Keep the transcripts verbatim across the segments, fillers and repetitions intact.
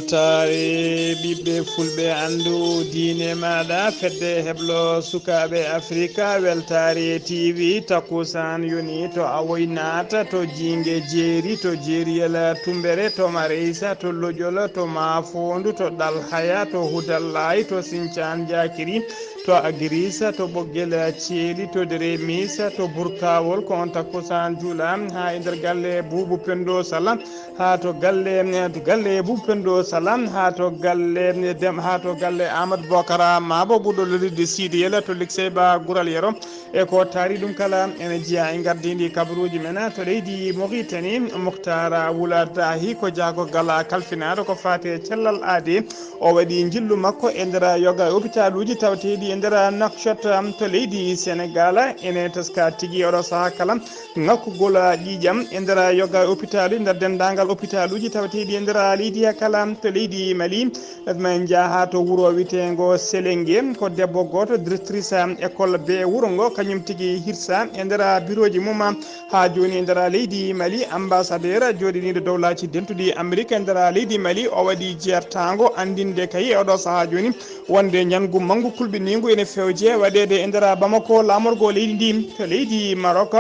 Weltaare ɓiɓɓe fulɓe, anndu diine maaɗa, fedde heblo sukaaɓe Afrika, Weltaare T V, takkusaan yoni to Awoy Naata, to Jiinge Jeeri, to Jeeriyel Tumbere, to Mareysa, to Loƴol, to Maafoondu, to Ɗalhaya, to Hudallaay, to Sincaan Jaakiri, to Agirisa, to Ɓoggel Ceeli, to Deremisa, to Burkawol, ko on takkusaan juula haa e nder galle Buubu Pendo Sala, haa to galle, to galle Buubu Pendo Sala, haa to galle Dem, haa to galle Amadou Bokara Mabo, ɓurɗo lolirde Siidi Yela, to Liksey Ba Gural Yero. E ko taari ɗum kala, ene jeyaa e ngardiindi kabaruuji men to leydi Mauritanie, Mouhtar Wula Dahi, ko jaago gala kalfinaaɗo ko faati e cellal aadi. O waɗi njillu makko e nder yoga e opitaaluuji tawateeɗi e nder Nouakchott to leydi Senegal. Ene teska tigi oɗo sahaa kala ŋakkugol ƴiiƴam e nder yoga e opitaaluuji, nder denndaangal opitaaluuji tawateeɗi e nder leydi he kala to leydi Mali. Min njaha to wuro wiyeteengo Selenge, ko debbo gooto, directrice école be wuro ngo, kañum tigi hirsa e nder birooji mum haa jooni e nder leydi Mali. Ambassadeur jooɗiniiɗo Dowlaaji Dentuɗi Amerik e nder leydi Mali, o waɗi jeertaango anndinde kay e oɗo sahaa jooni wonde ñalngu manngu kulɓiniingu ene fewje waɗeede e nder Bamako, laamorgo leydi ndi. To leydi Maroc,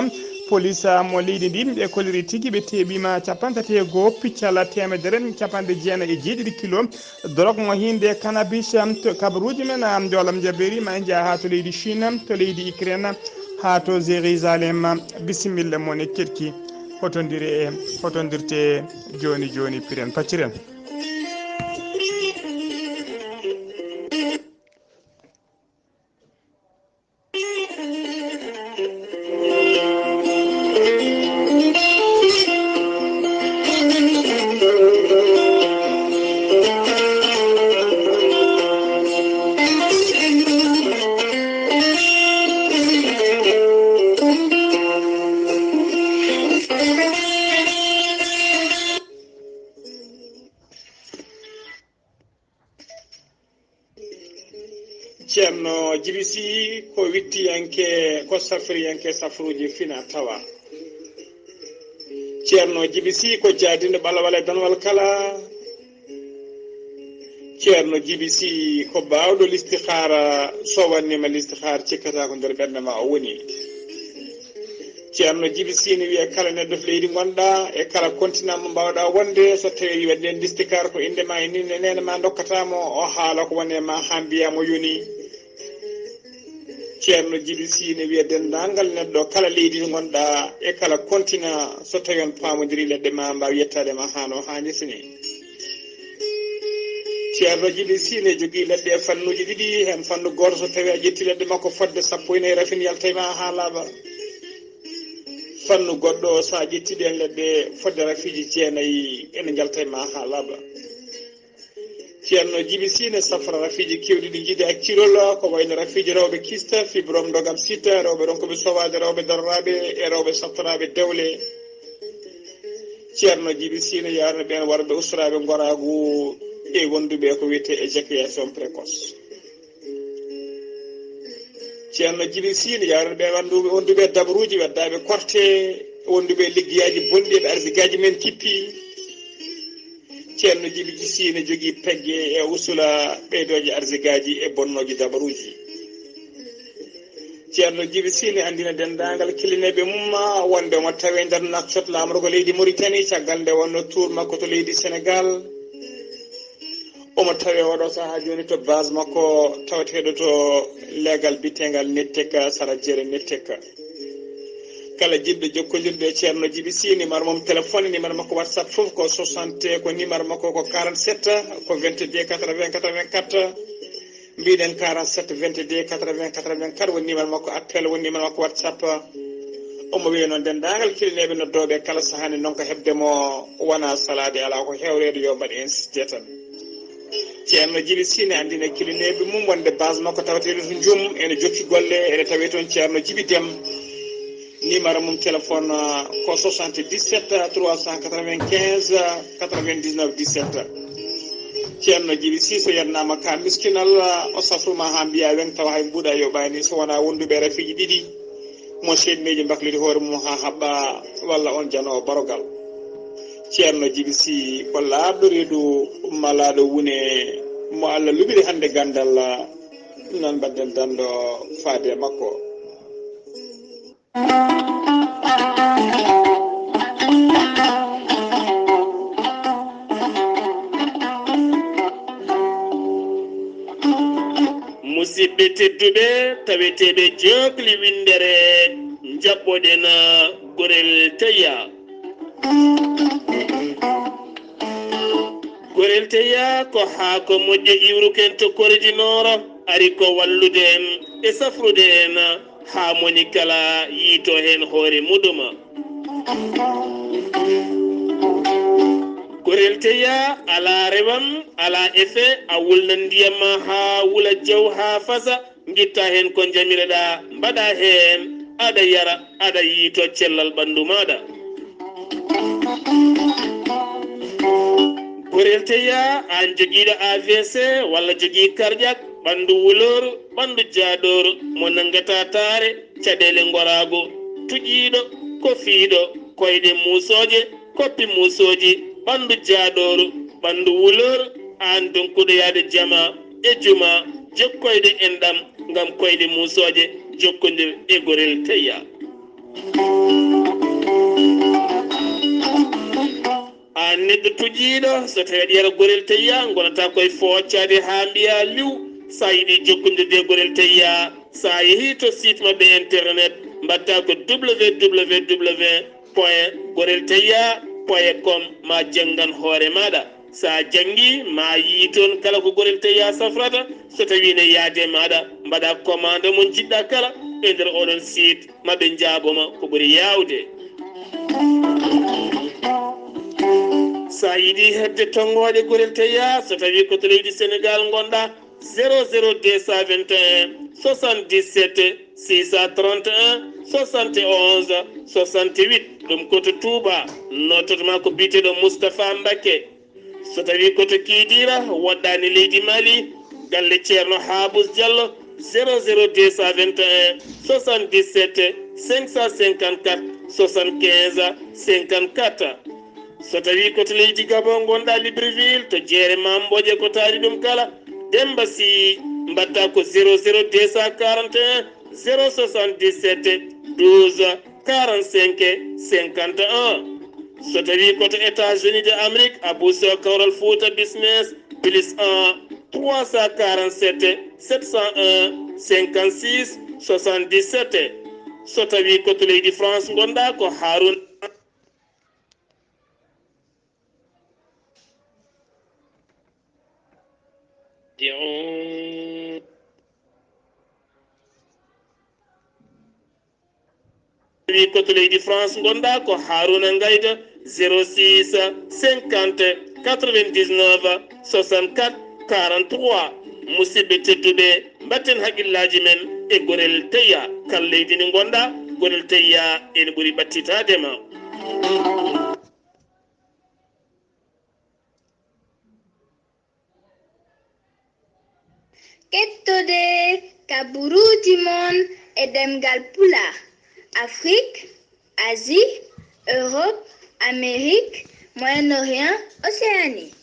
police mo leydi ndi ɓe kolliri tigi ɓe teeɓiima capanɗe tati e goo piccal teemedere capanɗe jeenayi e jeeɗiɗi kilo dorog mo hiinde cannabis. To kabaruuji men, am, Joolam Jabeeri, ma en njaha haa to leydi Chine, to leydi Ukraine, haa to Jérusalem. Bisimilla mon e keɗki, hotondiri e, hotondirte jooni jooni, piren pacciren. Ceerno Jibi Sy ko wittiyanke, ko safriyanke safruuji fina tawa. Ceerno Jibi Sy ko jaadinɗo ɓalawal e danwal kala. Ceerno Jibi Sy ko baawɗo listihaara, so wanniima listihaara cikkata ko nder ɓernde ma o woni. Ceerno Jibi Sy ne wiya kala neɗɗo to leydi ngonɗa e kala continent mo mbawɗa wonde, so tawi wiya nden listihaara ko innde ma e nin e neene ma ndokkata mo, o haala ko woni e ma haa mbiya mo yoni. Ceerno Jibi Sy ne wiya denndaangal neɗɗo kala leydi to ngonɗa e kala continent, so tawi on paamondiri leɗɗe ma mbaawi yettaade ma haa no haanirta ni. Ceerno Jibi Sy ne jogii leɗɗe e fannuuji ɗiɗi, heen fannu gooto so tawi a ƴetti leɗɗe makko fodde sappo ina e rafin yalta e ma haa laaɓa. Fannu goɗɗo so a ƴetti ɗeen leɗɗe fodde rafiiji jeenayi ene njalta e ma haa laaɓa. Ceerno Jibi Sy ne safra rafiiji keewɗi ɗi njiɗi accirol, ko wayno rafiiji rewɓe kista, fibrome, ndogam sita, rewɓe ronkuɓe sowaade, rewɓe daroraaɓe e rewɓe saftoraaɓe dewle. Ceerno Jibi Sy ne yaarna ɓeen worɓe ustoraaɓe ngoraagu e wonduɓe ko wiyetee éjaculation précoce. Ceerno Jibi Sy ne yaarna ɓeen wonduɓe, wonduɓe dabaruuji, weddaaɓe korte, wonduɓe liggeyaaji bonɗi, ɓe arsigaaji men kippi. Ceerno Jibi Sy ne jogii pegge e usula ɓeydooje arsigaaji e bonnooji dabaruuji. Ceerno Jibi Sy ne anndina denndaangal kilineeɓe mum wonde omo tawee nder Nouakchott, laamorgo leydi Mauritanie, caggal nde wonno tour makko to leydi Senegal. Omo tawee oɗo sahaa jooni to base makko tawateeɗo to leegal biyeteengal Netteka, sara jeere Netteka. Kala jiɗɗo jokkondirde e Ceerno Jibi Sy, numéro mum téléphone, numéro makko WhatsApp fof ko soixante, ko numéro makko ko quarante-sept, ko vingt-deux quatre-vingts quatre-vingt-quatre. Mbiɗen quarante-sept vingt-deux quatre-vingts quatre-vingt-quatre, woni numéro makko appel, woni numéro makko WhatsApp. Omo wiya noon denndaangal kilineeɓe noddooɓe kala sahaa ne, noon ko heɓde mo wonaa salaade, alaa ko hewreede, yo mbaɗ insisté tan. Ceerno Jibi Sy ne anndina kilineeɓe mum wonde base makko tawateeɗo to Njum, ene jokki golle, ene tawee toon Ceerno Jibi Dem. Numéro mum téléphone, ah, ko soixante-dix-sept trois cent quatre-vingt-quinze quatre-vingt-dix-neuf dix-sept. Ceerno Jibi Sy, so yetnaama ka miskinal, o safruma haa mbiya weŋ tawa hay mbuuɗa yoɓaani, so wonaa wonduɓe rafiiji ɗiɗi, mo seedneeji mbakliti hoore mum haa haɓɓa, walla on janoowo barogal. Ceerno Jibi Si, ko laaɓɗo reedu, malaaɗo wune, mo Allah luɓiri hannde ganndal, nan mbaɗden danndo faade e makko. Musidɓe tedduɓe, taweteeɓe jookli winndere, njaɓɓoɗen gorel Taya. Gorel Taya ko haako moƴƴo iwruken to Kore du Nord, ari ko wallude en e safrude en haa moni kala yiito heen hoore muɗum. Gorel Taya alaa rewam, alaa effet, a wulna ndiyam ma haa wula jaw haa fasa, ngitta heen ko njamireɗaa, mbaɗa heen, aɗa yara, aɗa yiito cellal ɓanndu maaɗa. Gorel Taya, aan jogiiɗo A V C walla jogii karƴak, ɓanndu wulooru, ɓanndu jaaɗooru, mo nanngata taare, caɗeele ngoraago, tuƴiiɗo, kofiiɗo, koyɗe muusooje, koppi muusooji, ɓanndu jaaɗooru, ɓanndu wulooru, aan donkuɗo yahde jama e juma, jokkoyde enɗam ngam koyɗe muusooje, jokkondir e gorel Taya. Aan neɗɗo tuƴiiɗo, so tawii aɗa yara gorel Taya, ngonata koye fooccaade haa mbiyaa liw. So a yiɗi jokkondirde e gorel Taya, so a yehii to site maɓɓe internet, mbaɗta ko www point gorel taya point com, ma janngan hoore maaɗa. So a janngii, ma yii toon kala ko gorel Taya safrata. So tawii ne yaadi e maaɗa, mbaɗa commande mo njiɗɗa kala e nder oɗon site, ma ɓe njaabo ma ko ɓuri yaawde. So a yiɗi heɓde tonngooɗe gorel Taya, so tawii ko to leydi Senegaal ngonɗa, zéro zéro deux cent vingt et un soixante-dix-sept six cent trente et un soixante et onze soixante-huit, ɗum ko to Touba, noddoto ma ko biyeteeɗo Moustapha Mbacké. So tawii ko to Kidira, woɗɗaani leydi Mali, galle Ceerno Haabus Diallo, zéro zéro deux cent vingt et un soixante-dix-sept cinq cent cinquante-quatre soixante-quinze cinquante-quatre. So tawii ko to leydi Gabon ngonɗa, Libreville, to jeere Mame Mbodje, ko taari ɗum kala, Demba Sy, mbaɗta ko zéro zéro deux cent quarante et un zéro soixante-dix-sept douze quarante-cinq cinquante et un. So tawii ko to États-Unis de Amérique, Abou Sow, Kawral Fouta Business, plus un trois cent quarante-sept sept cent un cinquante-six soixante-dix-sept. So tawii ko to leydi France ngonɗa, ko Harouna. Tawi ko to leydi France ngonɗa, ko Harouna Ngaïda, zéro six cinquante quatre-vingt-dix-neuf soixante-quatre quarante-trois. Musidɓe tedduɓe, mbatten haqillaji men e gorel Taya. Kala leydi ndi ngonɗa, gorel Taya ene ɓuri ɓattitaade ma. Kettude kaburuuji mon e ɗemngal Pulaar, Afrik, Asie, Europe, Amérique, Moyen-Orient, Océanie.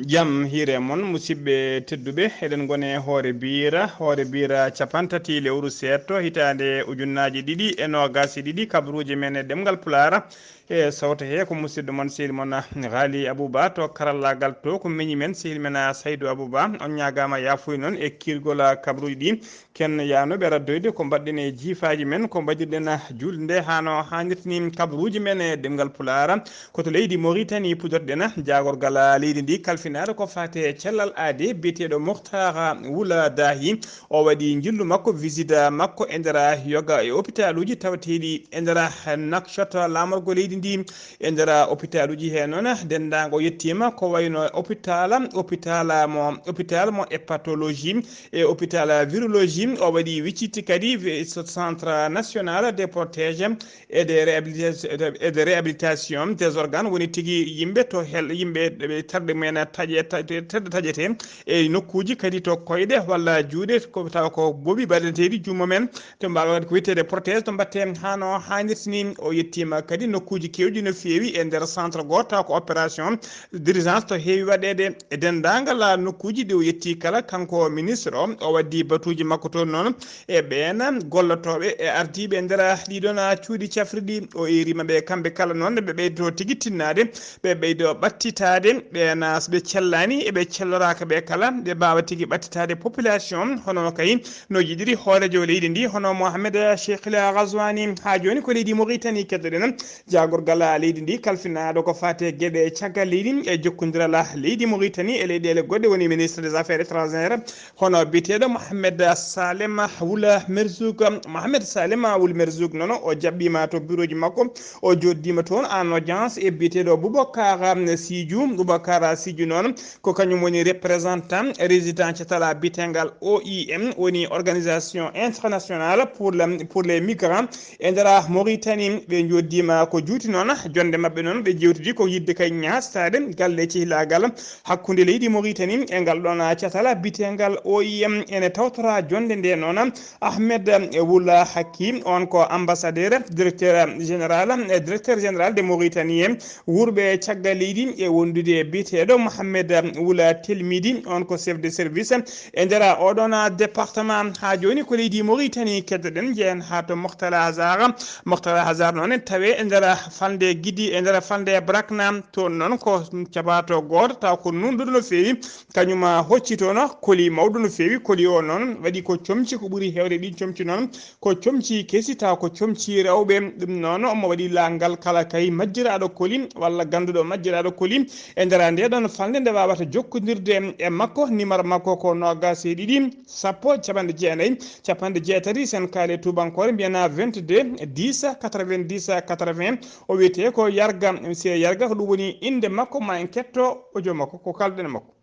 Jam hiire mon, musidɓe tedduɓe, eɗen ngoni e Hoore Biira, Hoore Biira capanɗe tati lewru seeɗto, hitaande ujunnaaji ɗiɗi e noogaas e ɗiɗi, kabaruuji men e ɗemngal Pulaar. E sawto he ko musidɗo mon, sehil mon, Ghali Abouba, to karallaagal to ko miñi men, sehil men, Saydou Abouba. On ñaagaama yaafuya noon e kiirgol kabaruuji ɗi. Ken yaanooɓe raddoyde ko mbaɗɗen e jiifaaji men, ko mbaɗirɗen juulde nde hano haanirta ni. Kabaruuji men e ɗemngal Pulaar, ko to leydi Mauritanie puɗɗorɗen. Jaagorgal leydi ndi kalfinaare ko faati e cellal aadee biyeteeɗo Moctar Wula Dahi. O waɗi njillu makko, visite makko e nder yoga e hôpitaluuji tawateeɗi e nder Nouakchott, laamorgo leydi ndi. E nder hôpitaluuji he noon, denndaango yettiima, ko wayno hôpital, hôpital mo, hôpital mo hépatologie e hôpital virologie. O waɗi visite kadi vi-, centre national de prothèse et de réhabilitation, et de réhabilitation des organes, woni tigi yimɓe to hel-, yimɓe ɓe tarde ene taƴe, taƴe, tedde taƴete e nokkuuji kadi to koyɗe walla juuɗe, ko tawa ko bobi baɗanteeɗi juumma men, to mbaawa waɗde ko wiyetee prothèse, to mbaɗte haa no haanirta ni. O yettiima kadi nokkuuji keewɗi no feewi e nder centre gooto, tawa ko opération d'urgence to heewi waɗeede e denndaangal nokkuuji ɗi o yetti kala. Kanko ministre o, o waɗdi batuuji makko toon noon e ɓeen gollotooɓe e ardiiɓe e nder ɗii ɗoon cuuɗi cafrirɗi. O eeriima ɓe kamɓe kala noon ɓe ɓeydo tigi tinnaade, ɓe ɓeydo ɓattitaade, ɓe na so ɓe cellaani e ɓe celloraaka ɓe kala, ɓe mbaawa tigi ɓattitaade population, hono kay no yiɗiri hooreejo leydi ndi, hono Mohamed Cheikh El Ghazouani. Haa jooni ko leydi Mauritanie keddoɗen, jaagorgal leydi ndi kalfinaaɗo ko faati e geɗe caggal leydi e jokkondiral leydi Mauritanie e leyɗeele goɗɗe, woni ministre des affaires étrangères, hono biyeteeɗo Mohamed Salem Wul Merzouk. Mohamed Salem Wul Merzouk noon, o jaɓɓiima to bureauji makko, o jooɗiima toon en audience e biyeteeɗo Boubacar Sidiou. Boubacar Sidiou noon, ko kañum woni représentant résident catal biyeteengal O I M, woni Organisation Internationale pour le, pour les Migrants, e nder Mauritanie. Ɓe njooɗiima ko juuti noon, jonnde maɓɓe noon, ɓe njeewtidi ko yiɗde kay ñaastaade galle cehilaagal hakkunde leydi Mauritanie e ngal ɗoon catal biyeteengal O I M. Ene tawtora jonnde nde noon Ahmed Wul Hakim, on ko ambassadeur, directeur général, eh, directeur général de Mauritanie, wuurɓe caggal leydi, e wondude e biyeteeɗo Mohamed Wula Telmidi, on ko chef de service e nder oɗon département. Haa jooni ko leydi Mauritanie keddoɗen, njehen haa to Mokhtar Azar. Mokhtar Azar noon en tawe e nder falnde Gidi, e nder falnde Brakna. Toon noon ko cabato gooto, taw ko nunɗuɗo no feewi. Kañum hocci toon koli mawɗo no feewi. Koli o noon waɗi ko comci, ko ɓuri heewde ɗin comci noon ko comci kesi, taw ko comci rewɓe. Ɗum noon omo waɗi laangal kala kay majjiraaɗo koli walla gannduɗo majjiraaɗo koli e nder nde ɗon falnde nde waawata jokkondirde e makko. Nimar makko ko noogaas e ɗiɗi, sappo, capanɗe jeenayi, capanɗe jeetati, sen kaale tuubankoore mbiyana vingt-deux dix quatre-vingt-dix quatre-vingts. O wiyetee ko Yarga, monsieur Yarga, ko ɗum woni innde makko. Ma en ketto audio makko, ko kalɗen makko.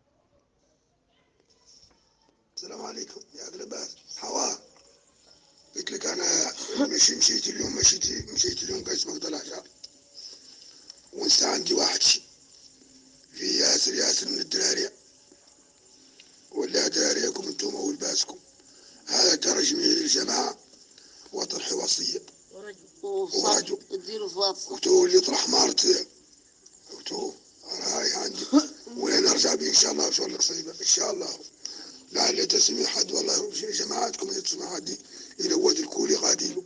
السلام عليكم. ياك لاباس؟ حواء، قلت لك أنا مشي، مشيت اليوم، مشيت، مشيت اليوم قسمك ثلاثة، وانسى عندي واحد شي. في ياسر، ياسر من الدراري، ولا دراريكم انتم ولباسكم. هذا ترجمي للجماعة وطرح وصية. ورجو. ورجو. اديله في واتس. وتولي طرح مارت. تو راهي عندي. وين ارجع بي ان شاء الله؟ شو لك صيبه ان شاء الله. لعل تسمي حد والله، جماعتكم تسمع حد الى واد الكولي غادي له.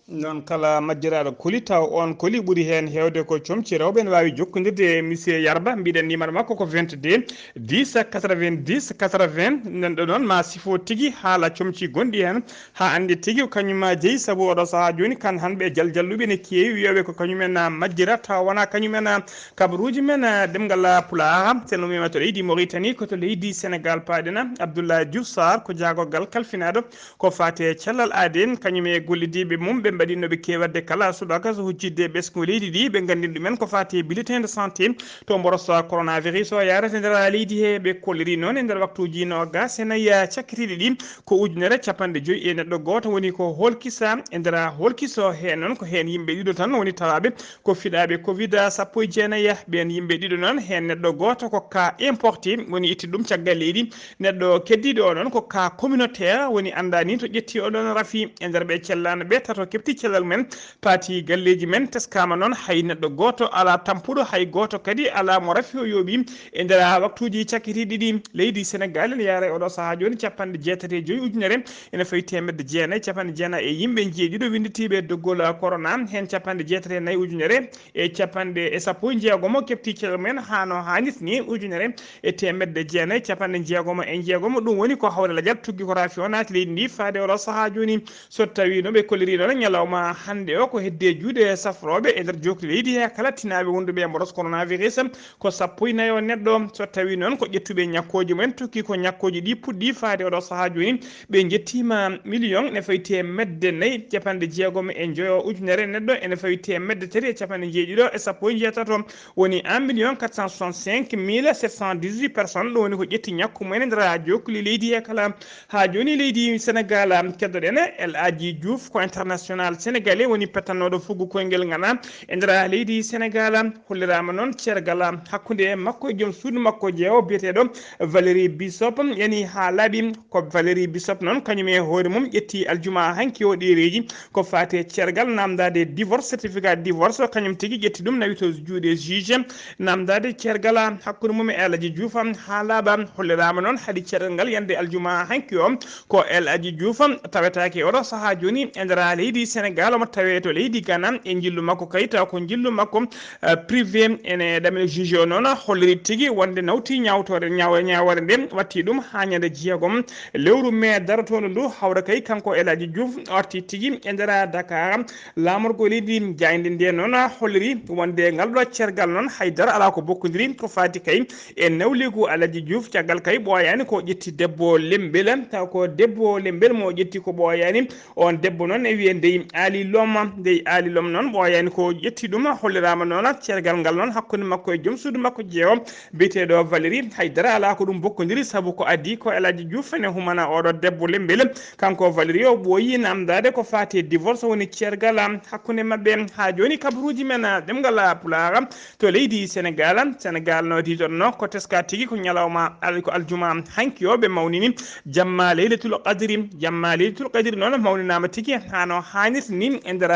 Noon kala majjiraaɗo koli, taw oon koli ɓuri heen heewde ko comci rewɓe, ene waawi jokkondirde e monsieur Yarba. Mbiɗen numéro makko ko vingt-deux dix quatre-vingt-dix quatre-vingts. Nden ɗo noon ma sifo tigi haala comci gonɗi heen, haa anndi tigi ko kañum ma jeyi, sabu oɗo sahaa jooni kan hanɓe jaljalluɓe ene keewi, wiyooɓe ko kañumen majjira, tawa wonaa kañumen kabaruuji men. Ɗemngal Pulaar, sen ummima to leydi Mauritanie, ko to leydi Sénégal paaɗen. Abdoulaye Diouf Sarr ko jaagorgal kalfinaaɗo ko faati e cellal aadee, kañum e gollidiiɓe mum, ɓe mbaɗi no ɓe keewi waɗde kala subaka so huccitde e ɓesngu leydi ndi, ɓe nganndini ɗumen ko faati e bulletin de santé to mboroso coronavirus o yahrata e nder leydi he. Ɓe kolliri noon e nder waktuuji noogaas e nayi cakkitiiɗi ɗi, ko ujunere capanɗe joyi e neɗɗo gooto woni ko hoolkisa. E nder hoolkiso he noon, ko heen yimɓe ɗiɗo tan woni tawaaɓe ko fiɗaaɓe covid sappo e jeenayi. Ɓeen yimɓe ɗiɗo noon, heen neɗɗo gooto ko cas importé, woni itti ɗum caggal leydi. Neɗɗo keddiiɗo o noon ko cas communautaire, woni anndaa ni to ƴetti oɗon rafi. E nder ɓe cellaano ɓe, tato keɓti cellal men, paati galleeji men, teskaama noon hay neɗɗo gooto alaa tampuɗo, hay gooto kadi alaa mo rafi o yooɓi. E nder waktuuji cakkitiiɗi ɗi, leydi Senegaal ene yaara e oɗo sahaa jooni capanɗe jeetati e joyi ujunere, ene fawi teemedde jeenayi capanɗe jeenayi e yimɓe njeeɗiɗo winnditiiɓe doggol corona, heen capanɗe jeetati e nayi ujunere e capanɗe e sappo e jeegomo keɓti cellal mum en haa no haanirta ni, ujunere e teemedde jeenayi capanɗe jeegomo e jeegomo. Ɗum woni ko hawre lajal tuggi ko rafi o naati leydi ndi faade oɗo sahaa jooni. So tawii no ɓe kolliri noon, ñalawma hannde o ko hedde juuɗe safrooɓe e nder jookli leydi he, kala tinaaɓe wonduɓe e mboros coronavirus ko sappo e nayo neɗɗo. So tawii noon ko ƴettuɓe ñakkooji mumen, tokki ko ñakkooji ɗi puɗɗi faade oɗo sahaa jooni, ɓe njettiima million ene fawi teemedde nayi capanɗe jeegomo e njoyo ujunere neɗɗo, ene fawi teemedde tati e capanɗe jeeɗiɗo e sappo e jeetato, woni un million quatre cent soixante-cinq mille sept cent dix-huit personnes. Ɗum woni ko ƴetti ñakku mumen e nder jookli leydi he kala. Haa jooni leydi Senegaal, keddoɗen El Hadji Diouf ko international. International Sénégalais woni pettannooɗo fuggu koyngel ngana e nder leydi Sénégal. Holliraama noon ceergal hakkunde makko e joom suudu makko jeewo biyeteeɗo Valérie Bishop, yani haa laaɓi. Ko Valérie Bishop noon, kañum e hoore mum ƴetti aljuma hanki o ɗereeji ko faati e ceergal namdaade divorce, certificat divorce, kañum tigi ƴetti ɗum nawi to juuɗe juge. Namdaade ceergal hakkunde mum e El Hadji Diouf haa laaɓa. Holliraama noon hade ceergal ngal yande aljuma hanki o ko El Hadji Diouf tawetaake oɗo sahaa jooni e nder leydi Sénégal, omo tawee to leydi Ghana. E njillu makko kay, taw ko njillu makko, eh, privé. Ene ɗamen juge o noon holliri tigi wonde nawti ñawtoore, ñaw-, ñaawore nde watti ɗum haa ñande jeegom lewru mee darotooɗo ndu. Hawra kay kanko El Hadji Diouf o arti tigi e nder Dakar. Laamorgo leydi jaaynde nde noon holliri wonde ngal ɗo ceergal noon haydara alaa ko bokkodiri ko faati kay e nawliigu El Hadji Diouf. Caggal kay ɓooyaani ko ƴetti debbo Lembel, taw ko debbo Lembel mo ƴetti ko ɓooyaani. On debbo noon e wiyee ndey Aali Lom, ndey Aali Lom noon ɓooyaani ko ƴetti ɗum. Holliraama noon ceergal ngal noon hakkunde makko e joom suudu makko jeewo biyeteeɗo Valérie. Haydara alaa ko ɗum bokkodiri, sabu ko adii ko El Hadji Diouf ene humana oɗo debbo Lembel. Kanko Valérie o ɓooyi namdaade ko faati e divorce woni ceergal hakkunde maɓɓe. Haa jooni kabaruuji men ɗemngal Pulaar to leydi Sénégal. Sénégal no tiitorno ko teska tigi ko ñalawma al-, ko aljuma hanki o ɓe mawnini jamma Leylatul Qadri. Jamma Leylatul Qadri noon mawninaama tigi haa no haanirta ni e nder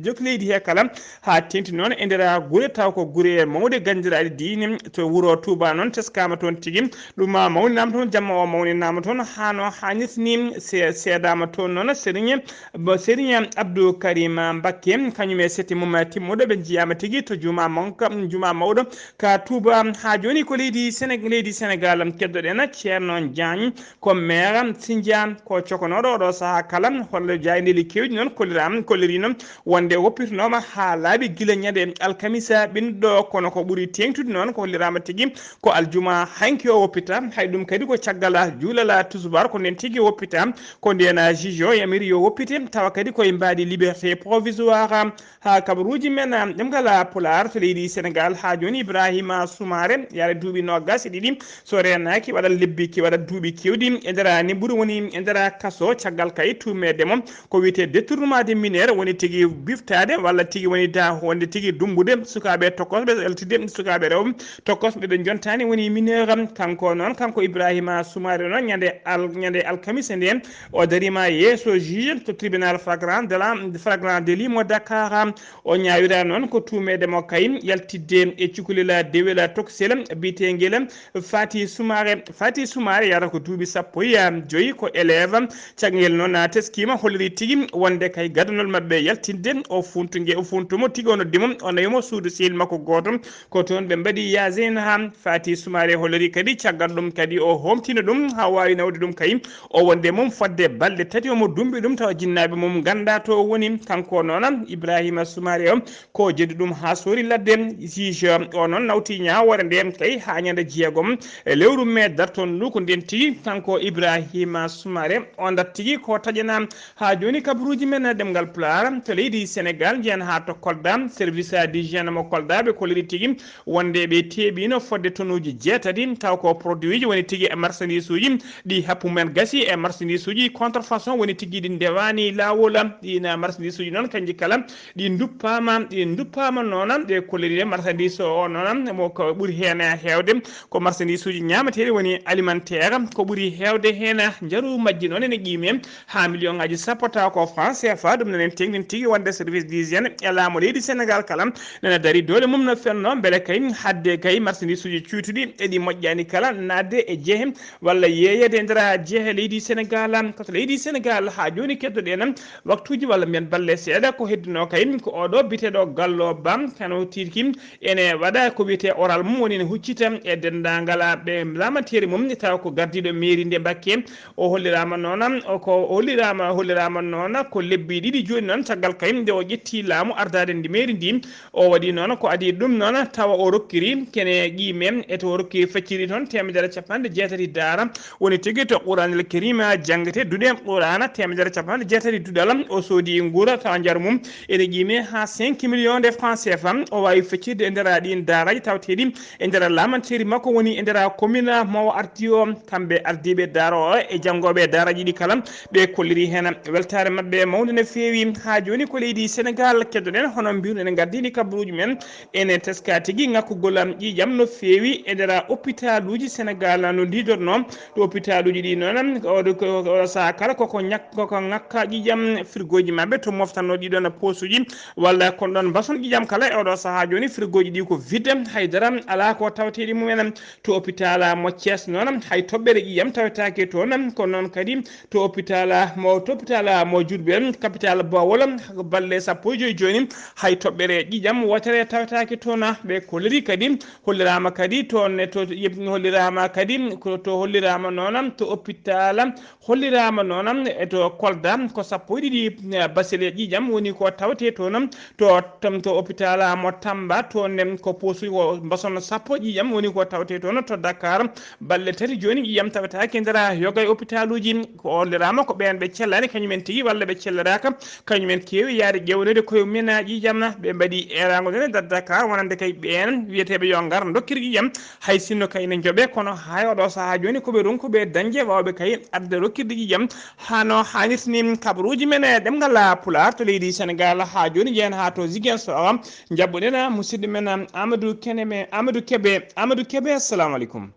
jok leydi he kala, haa teeŋti noon e nder gure, taw ko gure mawɗe ganndiraaɗe diine. To wuro Touba noon teskaama toon tigi, ɗum mawninaama toon, jamma o mawninaama toon haa no haanirta ni. Se-, seedaama toon noon Serigne Bo Serigne Abdou Karim Mbakke, kañum e sette mum timmuɗo, ɓe njiyaama tigi to juma manka-, juma mawɗo ka Touba. Haa jooni ko leydi Séné-, leydi Sénégal keddoɗen. Ceerno Diagne ko maire Sindian, ko cokonooɗo oɗo sahaa kala. Holle jaayndeeli keewɗi noon kolliraama, kolliriino wonde woppitanooma haa laaɓi gila ñande alkamisa ɓennuɗo, kono ko ɓuri teeŋtude noon ko holliraama tigi ko aljuma hanki o woppita. Hay ɗum kadi ko caggal juulal tusubaar ko nden tigi woppita. Ko ndeen juge o yamiri yo woppite, tawa kadi koye mbaadi liberté provisoire. Haa kabaruuji men ɗemngal Pulaar to leydi Sénégal, haa jooni Ibrahima Soumaré yara duuɓi noogas e ɗiɗi, so reenaaki waɗat lebbi ki, waɗat duuɓi keewɗi e nder ni ɓuri woni e nder kaso, caggal kay tuumeede mo ko wiyetee détournement de mineur, woni tigi biftaade walla tigi woni da wonde tigi dummbude sukaaɓe tokosɓe, yaltidde sukaaɓe rewɓe tokosɓe ɓe jontaani woni mineur. Kanko noon, kanko Ibrahima Soumaré noon, ñande al-, ñande alkamisa nde o dariima yeeso juge to tribunal flagrant de la, flagrant délit mo Dakar. O ñaawira noon ko tuumeede mo kay yaltidde e cukalel dewel tokosel biyeteengel Fati Soumaré. Fati Soumaré yara ko duuɓi sappo e joyi, ko élève. Caggal noon teskiima, holliri tigi wonde kay gadanol maɓɓe yaltinde o funtu nge, o funtu mo tigi, o noddi mo, o nawi mo suudu sehil makko gooto. Ko toon ɓe mbaɗi yaasin haa Fati Soumaré holliri kadi, caggal ɗum kadi o hoomtino ɗum haa waawi nawde ɗum kay. O wonde mum fodde balɗe tati, omo dumbi ɗum tawa jinnaaɓe mum ngannda to o woni. Kanko noon Ibrahima Soumaré o ko jeddi ɗum haa soori ladde. Juge o noon nawti ñaawoore nde kay haa ñande jeegom e lewru mee dartoondu ko nden tigi. Kanko Ibrahima Soumaré o ndat tigi ko taƴana. Haa jooni kabaruuji men ɗemngal Pulaar to leydi Sénégal njeyan haa to Kolda. Service d'hygiène mo Kolda ɓe kolliri tigi wonde ɓe teeɓiino fodde tonuuji jeetati, taw ko produit ji woni tigi e marchandise uji ɗi happu men gasi e marchandise uji contrefaçon woni tigi ɗi ndewaani laawol. Ɗiin marchandise uji noon kanji kala ɗi nduppaama, ɗi nduppaama noon, ɗe kolliri marchandise o noon mo ko ɓuri heen heewde ko marchandise uji ñaamateeɗi woni alimentaire, ko ɓuri heewde heen njaru majji noon ene qiime haa million ngaaji sappo, taw ko franc C F A. Ɗum nenen teŋɗin tigi wonde service d'hygiène e laamu leydi Sénégal kala nana dari doole mum no fenno mbele kay hadde kay marchandise uji cuytuɗi e ɗi moƴƴaani kala naatde e jehe walla yeeyeede e nder jehe leydi Sénégal. Koto leydi Sénégal haa jooni keddoɗen waktuuji walla mbiyen balle seeɗa ko heddunoo kay ko oɗo biyeteeɗo Gallo Ba, kano tirki ene waɗa ko wiyetee oral mum woni ne huccita e denndaangal ɓe laamanteeri mum, tawa ko gardiiɗo mairie nde Mbakke. O holliraama noon, o ko holliraama, holliraama noon ko lebbi ɗiɗi jooni noon caggal kay nde o ƴetti laamu ardaade ndi mairie ndi. O waɗi noon ko adii ɗum noon tawa o rokkiri kene qiime e to o rokkiri fecciri toon teemedere capanɗe jeetati daara. Woni tigi to Quraanil Kariima janngete duɗe Quraana teemedere capanɗe jeetati duɗal. O soodi nguura tawa njaru mum ene qiime haa cinq millions de francs C F A. O waawi feccirde e nder ɗiin daaraaji tawateeɗi e nder laamanteeri makko woni e nder commune mo o ardi o. Kamɓe ardiiɓe daara o e janngooɓe daaraaji ɗi kala ɓe kolliri heen weltaare maɓɓe mawde. No feewi. Haa jooni ko leydi Senegaal keddoɗen, hono mbiruɗen, en ngardiini kabaruuji men. Ene teska tigi ŋakkugol am ƴiiƴam no feewi e nder opitaaluuji Senegaal no ndiidornoo. To opitaaluuji ɗi noon, oɗo ko, oɗo sahaa kala koko ñak-, koko ŋakka ƴiiƴam firgooji maɓɓe to moftanno ɗi ɗoon poosuuji, walla kon ɗoon mbason ƴiiƴam kala. E oɗo sahaa jooni, firgooji ɗi ko vide, hay dara alaa ko tawetee ɗi mumen. To opitaal mo Thiès noon, hay toɓɓere ƴiiƴam tawetaake toon. Ko noon kadi to opitaal mo, to opitaal mo Diourbel, capital Bawol, balle sappo e joy jooni, hay toɓɓere ƴiiƴam wootere tawetaake toon. Ɓe kolliri kadi, holliraama kadi toon ne, to yeɓ-, holliraama kadi, ko to holliraama noon to opitaal, holliraama noon e to Kolda ko sappo e ɗiɗi, eh, basele ƴiiƴam woni ko tawetee toon. To, to, to opitaal mo Tamba, toon ne ko poosuuji ko mbason sappo ƴiiƴam woni ko tawetee toon. To Dakar, balle tati jooni ƴiiƴam tawetaake e nder yoga e opitaaluuji. Ko holliraama ko ɓeen ɓe cellaani kañumen tigi, walla ɓe celliraaka, kañumen keewi yahde ƴeewnoyde koye mumen ƴiiƴam. Ɓe mbaɗi eeraango ndene nder Dakar, wonande kay ɓeen wiyeteeɓe yo ngar ndokkir ƴiiƴam, hay sinno kay ne njoɓee, kono haa e oɗo sahaa jooni ko ɓe ronkuɓe dañde waawɓe kay adde rokkirde ƴiiƴam hano haanirta ni. Kabaruuji men e ɗemngal Pulaar to leydi Senegaal haa jooni, njehen haa to Ziguinchor, njaɓɓuɗen musidɗo men Amadou Keneme, Amadou Kebe. Amadou Kebe, assalamu aleykum.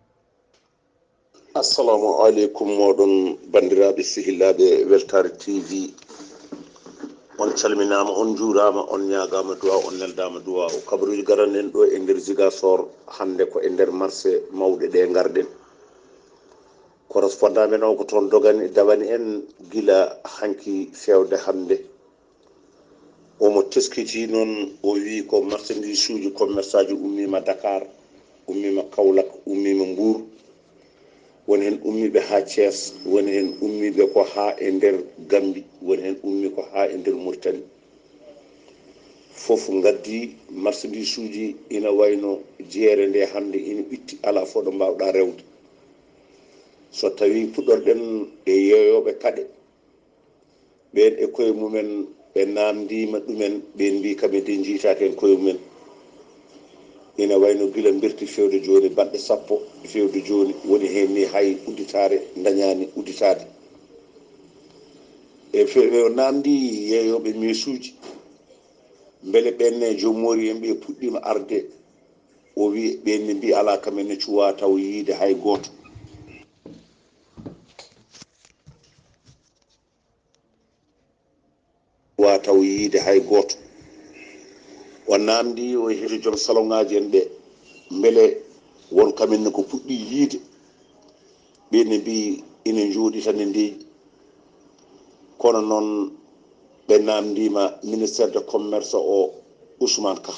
Assalamu aleykum mooɗon banndiraaɓe sehilaaɓe Weltaare T V. On calminaama, on njuuraama, on ñaagaama duwaaw, on neldaama duwaaw. Kabaruuji garanɗen ɗo e nder Ziguinchor, hannde ko e nder marse mawɗe ɗe ngarɗen. Correspondant men o ko toon dogani, dawani en gila hanki feewde hannde. Omo teskitii noon, o wii ko marchandise uji, commerçant ji ummiima Dakar, ummiima Kaolack, ummiima Mbour. Woni heen ummiiɓe haa Thiès, woni heen ummiiɓe ko haa e nder Gambie, woni heen ummii ko haa e nder Mauritanie. Fof ngaddi marchandise uji, ina wayno jeere nde hannde ina itti, alaa fof ɗo mbaawɗaa rewde. So tawii puɗɗorɗen e yeeyooɓe paɗe, ɓeen e koye mumen ɓe naamndiima ɗumen, ɓeen mbii kam ede njiitaaki en koye mumen. Ina wayno gila mbirti feewde jooni, balɗe sappo feewde jooni, woni heen ni hay udditaare ndañaani udditaade. E fe-, ɓe naamndii yeeyooɓe meesuuji, mbele ɓeen ne joom moori en ɓe puɗɗiima arde, o wii ɓeen ne mbii alaa, kam en ne cuwaa taw yiide hay gooto. Wa taw yiide hay gooto. O naamndi, o yehi to joom saloŋaaji en ɓe, mbele won kam en ne ko puɗɗi yiide. Ɓeen ne mbii ina njooɗi tan e ndeeƴi. Kono noon ɓe naamndiima ministère de commerce o, Ousmane Ka,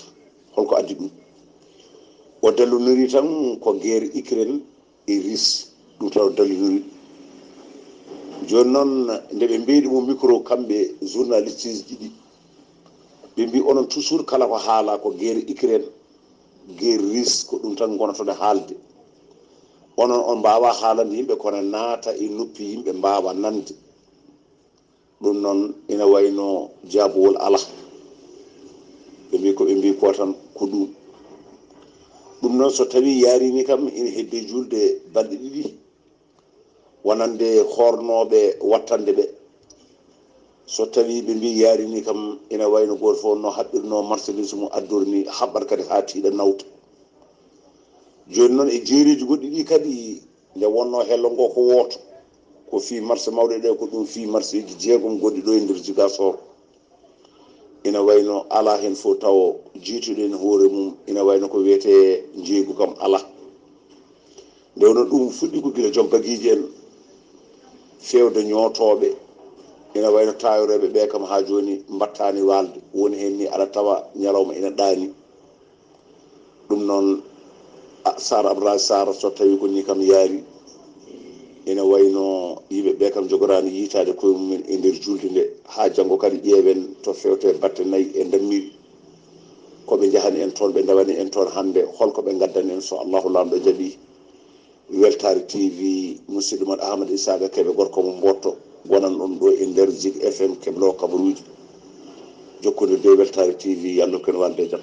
holko addi ɗum? O dalloniri tan ko guerre Ukraine e Russie, ɗum taw dalloniri. Jooni noon, nde ɓe mbeeɗi mo micro, kamɓe journaliste ji ɗiɗi, ɓe mbii onon toujours kala ko haala ko guerre Ukraine, guerre Russie, ko ɗum tan ngonotoɗe haalde. Onon on mbaawa haalande yimɓe, kono naata e noppi yimɓe mbaawa nande. Ɗum noon ina wayno jaabuwol alaa. Ɓe mbii ko, ɓe mbii ko tan ko ɗum. Ɗum noon so tawii yaarini kam ina hedde juulde balɗe ɗiɗi, wonande hoornooɓe wattande ɓe. So tawii ɓe mbii yaarini kam ina wayno gooto fof no haɓɓirnoo marchandise mum addori ni, haɓɓat kadi haa tiiɗa nawta. Jooni noon e jeereeji goɗɗi ɗi kadi, nde wonnoo hello ngo ko wooto, ko fii marché mawɗe ɗe, ko ɗum fii marchéji jeegom gonɗi ɗo e nder Ziguinchor. Ina wayno alaa heen fof tawo jiituɗo heen hoore mum, ina wayno ko wiyetee njeeygu kam alaa. Nde wonno ɗum fuɗɗi ko gila joom bagiiji en, feewde ñootooɓe, ina wayno taayooreeɓe ɓe kam haa jooni mbaɗtaani waalde, woni heen ni aɗa tawa ñalawma ina ɗaani. Ɗum noon, a, Saar Abdoulaye Saar, so tawii ko nii kam yaari, ina wayno yimɓe ɓe kam njogoraani yiytaade koye mumen e nder juulde nde, haa janngo kadi ƴeewen to feewte batte nayi e Ndammiri. Ko ɓe njahani en toon, ɓe ndewani en toon hannde, holko ɓe ngaddani en, so Allahu Laamɗo jaɓii? Weltaare T V, musidɗo mon Ahmad Isaaga Kebe, gorko mo Mbootto, gonan ɗon ɗo e nder Zig F M, keblo kabaruuji. Jokkondirde e Weltaare T V, yallo ken walde e jam.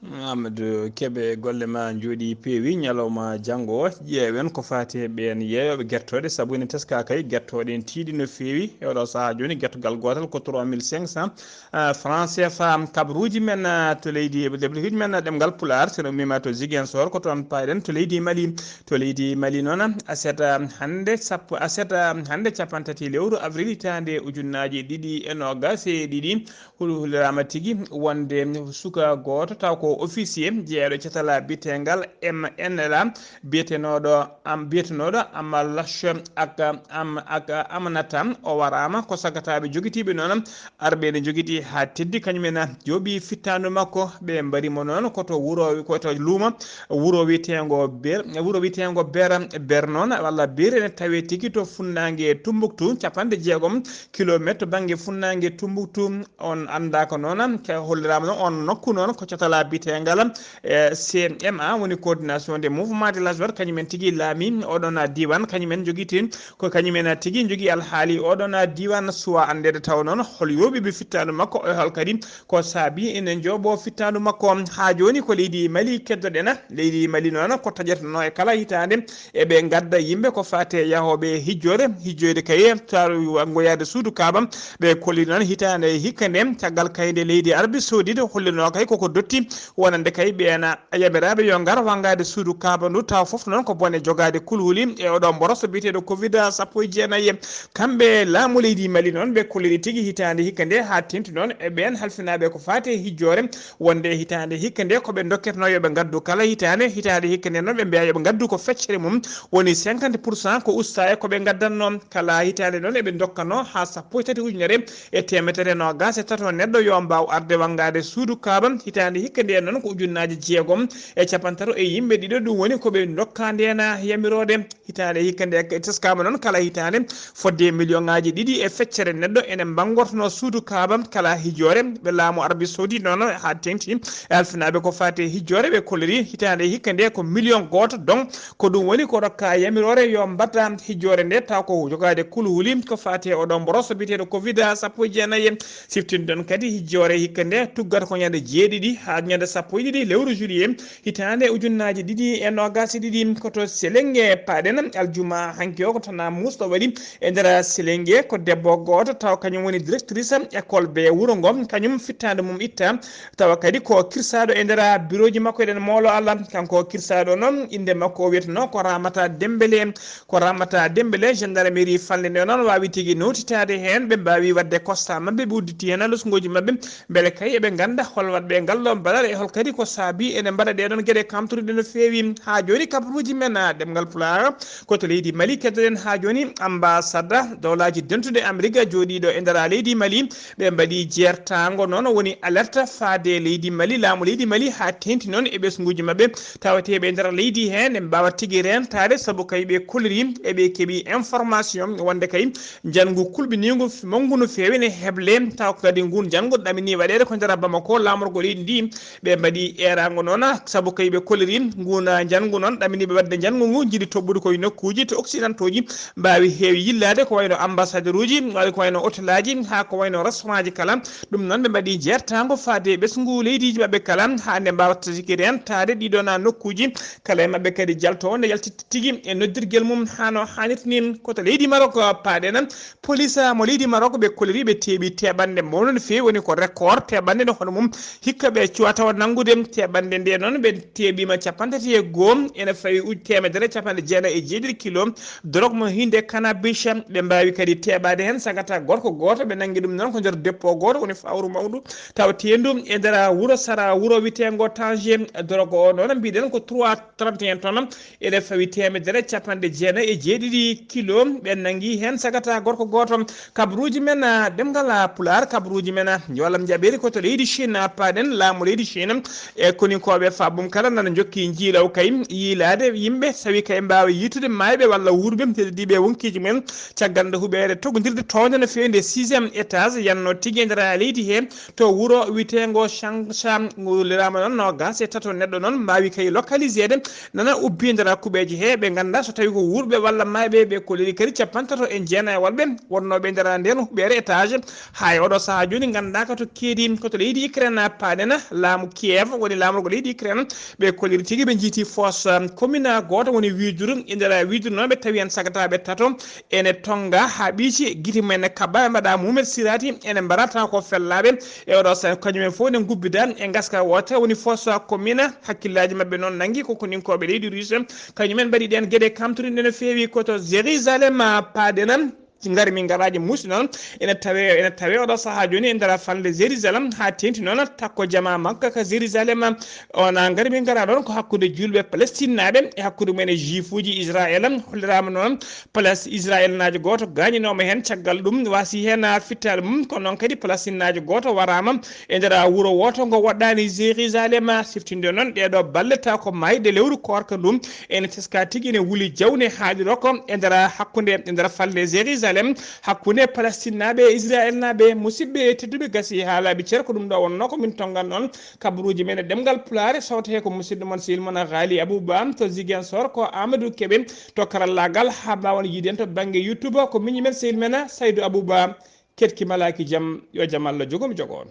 Amadou Kebe, golle ma njooɗi peewi. Ñalawma janngo o, ƴeewen ko faati e ɓeen yeeyooɓe gertooɗe, sabu ene teskaa kay gertooɗe en tiiɗi no feewi e oɗo sahaa jooni. Gertogal gootal ko trois mille cinq cents, ah, francs C F A. Kabaruuji men, ah, to leydi, deblikuuji men, ah, ɗemngal Pulaar, so en ummiima to Ziguinchor, ko toon payɗen to leydi Mali. To leydi Mali noon, aset, ah, hannde sappo, aset, ah, hannde cappanɗe tati lewru avril hitaande ujunnaaji ɗiɗi e noogaas e ɗiɗi, hul-, huliraama tigi wonde suka gooto taw ko officier jeyeeɗo catal biyeteengal M N L A, biyetenooɗo am, biyetenooɗo Amalash ak, am, ak Amanata, o waraama ko sagataaɓe jogitiiɓe noon arɓe ene jogiti haa teddi, kañum en jooɓi fittaandu makko. Ɓe mbari mo noon ko to wuro, ko to luumo wuro wiyeteengo Ber, wuro wiyeteengo Ber, Ber noon, walla Ber ene tawee tigi to funnaange Tumbuktu, cappanɗe jeegom kilometre to bannge funnaange Tumbuktu. On anndaa ko noon, ke holliraama noon, on nokku noon ko catal biyeteengal, eh, C M A, woni coordination des mouvements de la joie, kañum en tigi laami oɗon diiwaan, kañum en njogiti, ko kañum en tigi njogii alhaali oɗon diiwaan, suwaa anndeede taw noon hol yooɓiiɓe fittaandu makko, e hol kadi ko saabii ene njooɓoo fittaandu makko. Haa jooni ko leydi Mali keddoɗen, leydi Mali noon ko taƴatenoo e kala hitaande, eɓe ngadda yimɓe ko faati e yahooɓe hijjoore, hijjoyde kay, taw ngoyaade suudu Kaaba. Ɓe kolliri noon hitaande hikka nde, caggal kay nde leydi Arabie Saoudite hollinoo kay koko dotti wonande kay ɓeen yamiraaɓe yo ngar wanngaade suudu Kaaba ndu, taw fof noon ko bone jogaade kulhuli e oɗo mboroso biyeteeɗo covid sappo e jeenayi. Kamɓe laamu leydi Mali noon, ɓe kolliri tigi hitaande hikka nde, haa teeŋti noon e ɓeen halfinaaɓe ko faati e hijjoore, wonde hitaande hikka nde ko ɓe ndokketenoo yo ɓe ngaddu kala hitaande, hitaande hikka nde noon ɓe mbiyaa yo ɓe ngaddu ko feccere mum, woni cinquante pour cent ko ustaa e ko ɓe ngaddannoo. Kala hitaande noon eɓe ndokkanoo haa sappo e tati ujunere e teemedere noogaas e tato neɗɗo yo mbaaw arde wanngaade suudu Kaaba. Hitaande hikka nde noon ko ujunnaaji jeegom e cappanɗe tato e yimɓe ɗiɗo, ɗum woni ko ɓe ndokkaa ndeen yamiroode. Hitaande hikka nde teskaama noon kala hitaande fodde million ŋaaji ɗiɗi e feccere neɗɗo ene mbanngotonoo suudu Kaaba kala hijjoore. Ɓe laamu Arabie Saoudite noon haa teeŋti e halfinaaɓe ko faati e hijjoore, ɓe kolliri hitaande hikka nde ko million gooto don. Ko ɗum woni ko rokkaa yamiroore yo mbaɗa hijjoore nde, taw ko jogaade kulhuli ko faati e oɗo mboroso biyeteeɗo covid sappo e jeenayi. Siftinɗon kadi hijjoore hikka nde tuggata ko ñande jeeɗiɗi haa ñande sappo e ɗiɗi lewru juillet hitaande ujunnaaji ɗiɗi e noogaas e ɗiɗi. Ko to Selenge paaɗen, aljuma hanki o ko tana muusɗo waɗi e nder Selenge, ko debbo gooto taw kañum woni directrice école be wuro ngo, kañum fittaandu mum itta, tawa kadi ko kirsaaɗo e nder birooji makko. Eɗen moolo Allah, kanko kirsaaɗo noon, innde makko o wiyetenoo ko Ramata Dembele. Ko Ramata Dembele, gendarmerie falnde nde noon waawi tigi nowtitaade heen, ɓe mbaawi waɗde constat maɓɓe, ɓe udditi heen losngooji maɓɓe, mbele kay eɓe ngannda hol waɗɓe ngal ɗoon baɗal e hol kadi ko saabii ene mbaɗa ɗee ɗoon geɗe kamtoriɗe no feewi. Haa jooni kabaruuji men, ah, ɗemngal Pulaar, ko to leydi Mali keddoɗen. Haa jooni ambassade dowlaaji dentuɗe Amerik jooɗiiɗo e nder leydi Mali, ɓe mbaɗi jeertaango noon, woni alerte faade leydi Mali, laamu leydi Mali, haa teeŋti noon e ɓesnguuji maɓɓe tawateeɓe e nder leydi heen, ɓe mbaawa tigi reentaade, sabu kay ɓe kolliri eɓe keɓi information wonde kay njanngu kulɓiniingu f-, manngu no feewi ne heble, taw ko kadi nguun njanngu ɗaminii waɗeede ko nder Bamako, laamorgo leydi ndi. Ɓe mbaɗi eeraango noon, sabu kay ɓe kolliri nguun njanngu noon, ɗaminii ɓe waɗde njanngu ngu, njiɗi toɓɓude koye nokkuuji to occidentauji mbaawi heewi yillaade, ko wayno ambassaderuuji, waawi ko wayno hôtelaaji, haa ko wayno restaurantji kala. Ɗum noon, ɓe mbaɗi jeertaango faade e ɓesngu leydiiji maɓɓe kala, haa nde mbaawata tigi reentaade ɗiɗoon nokkuuji, kala e maɓɓe kadi jaltoo nde yaltitta tigi e noddirgel mum haa no haanirta ni. Ko to leydi Maroc paaɗen, police mo leydi Maroc ɓe kolliri ɓe teeɓi teeɓannde mawɗo no feewi, woni ko record teeɓannde nde hono mum hikka ɓe cuwata o nanngude. Teeɓannde nde noon ɓe teeɓiima cappanɗe tati e goo, ene fawi uj-, teemedere cappanɗe jeenayi e jeeɗiɗi kilo drogue mo hinnde cannabis. Ɓe mbaawi kadi teeɓaade heen sagata gorko gooto, ɓe nanngi ɗum noon ko nder dépôt gooto, woni fawru mawndu, tawa teendu e nder wuro sara, wuro wiyeteengo Tanger. Drogue o noon mbiɗen ko trois trente et un tonnes, ene fawi teemedere cappanɗe jeenayi e jeeɗiɗi kilo. Ɓe nanngi heen sagata gorko gooto. Kabaruuji men, ah, ɗemngal, ah, Pulaar, kabaruuji men, ah, yo Allah jaɓeede ko to leydi Chine, ah, paaɗen. Laamu leydi Chine e koninkooɓe faabum kala nana njokki njiilaw kay yiilaade yimɓe, sawi kay mbaawa yiitude maayɓe walla wuurɓe teddiiɓe e wonkiiji mumen. Caggal nde huɓeere togondirde townde no feewi nde sixième étage yanno tigi e nder leydi he, to wuro wiyeteengo Changsha, ngulliraama noon noogaas e tato neɗɗo noon mbaawi kay localiseede, nana ubbi e nder kuɓeeje he, ɓe ngannda so tawi ko wuurɓe walla maayɓe. Ɓe kolliri kadi cappanɗe tato e jeenayi e wolɓe wonnooɓe e nder ndeen huɓeere étage. Haa e oɗo sahaa jooni nganndaaka to keedi. Ko to leydi Ukraine paaɗen, laamu Kiev woni laamorgo leydi Ukraine. Ɓe kolliri tigi ɓe njiiti foos, um, commune gooto woni Widru. E nder Widru noon ɓe tawi heen sagataaɓe tato ene tonnga haa ɓiyti, gite mumen e kabba, ɓe mbaɗa mumen siraati, ene mbarata ko fellaaɓe. E oɗo sen kañumen fof ne ngubbida e ngaska woote woni foos commune. Hakkillaaji maɓɓe noon nanngi ko koninkooɓe leydi Russe, kañumen mbaɗi ɗeen geɗe kamtorinɗe no feewi ko to Jérusalem, ah, paaɗen. Ngari min ngaraaji muusi noon ene tawe, ene tawe oɗo sahaa jooni e nder falnde Jérusalem, haa teeŋti noon takko jama makka ka Jérusalem. Ona ngari min ngara ɗoon ko hakkunde juulɓe palestinnaaɓe e hakkunde mumen e juifuuji Israel. Holliraama noon place Israelnaajo gooto gaañinooma heen. Caggal ɗum waasi heen fittaade mum, kono noon kadi palestinnaajo gooto waraama e nder wuro wooto ngo woɗɗaani Jérusalem. Siftinde noon ɗeeɗo balle taw ko maayde lewru koorka ndu ene teska tigi, ene wuli jawne haaliroko e nder hakkunde, e nder falnde Jérusalem, hakkunde Palestinnaaɓe e Israelnaaɓe. Musidɓe tedduɓe, gasi haalaaɓe cer ko ɗum ɗo wonnoo ko min tongan noon kabaruuji men e ɗemngal Pulaar. Sowto he ko musidɗo mon sehil mon Ghali Abouba to Ziguinchor, ko Amadou Kébé to karallaagal, haa mbaawon yiiden to bannge YouTube ko miñi men sehil men Saydou Abouba. Ketki malaaki jam, yo jam Allah jogo mi jogo on.